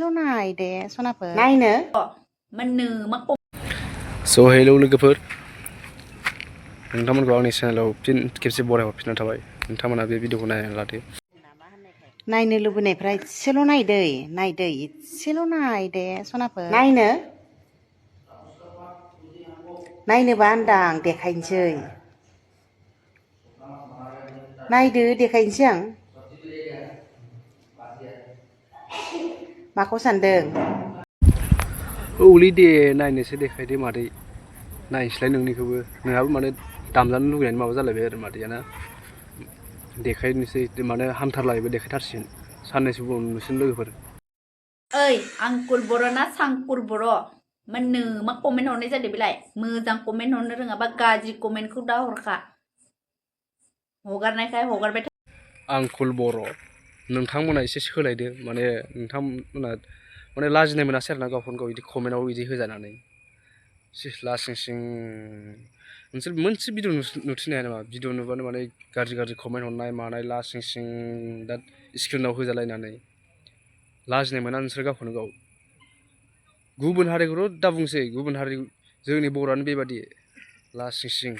एसेल' नाय दे सनाफोर नायनो मोननो मा स' हेलौ लोगोफोर नोंथांमोनखौ आंनि चेनेलाव फिन खेबसे बरायहरफिननाय थाबाय नोंथांमोना बे भिडिअखौ नायनानै लादो नायनो लुबैनायफ्रा एसेल' नायदै एसेल' नाय दे सनाफोर नायनोबा होनदां देखायनोसै नायदो देखायनोसै आं माखौ सानदों औलै दे नायनोसै देखायदो मादै नायनोसैलाय नोंनिखौबो नोंहाबो माने दामजानो लुगैनानै माबा जालायबाय आरो मादैयाना देखायनोसै माने हामथारलायबो देखायथारसिगोन साननैसो उनाव नुसिगोन लोगोफोर ओइ आंकुल बर' ना सांकुल बर' मोननो मा कमेन्ट हरनाय जादों बेलाय मोजां कमेन्ट हरनो रोङाबा गाज्रि कमेन्टखौ दा हरखा हगारनायखाय हगारबाय था आंकुल बर' नोंथांमोना एसे सोलायदो माने नोंथांमोना माने लाजिनाय मोनासै आरोना गावखौनो गाव बिदि कमेन्टआव बिदि होजानानै लासिं सिं नोंसोर मोनसे भिडिअ नुथिनो हाया नामा भिडिअ नुबानो माने गाज्रि कमेन्ट हरनाय मानाय लासिं सिं दा स्क्रिनाव होजालायनानै लाजिनाय मोना नोंसोर गावखौनो गाव गुबुन हारिखौथ' दा बुंसै गुबुन हारि जोंनि बर'आनो बेबादि लासिं सिं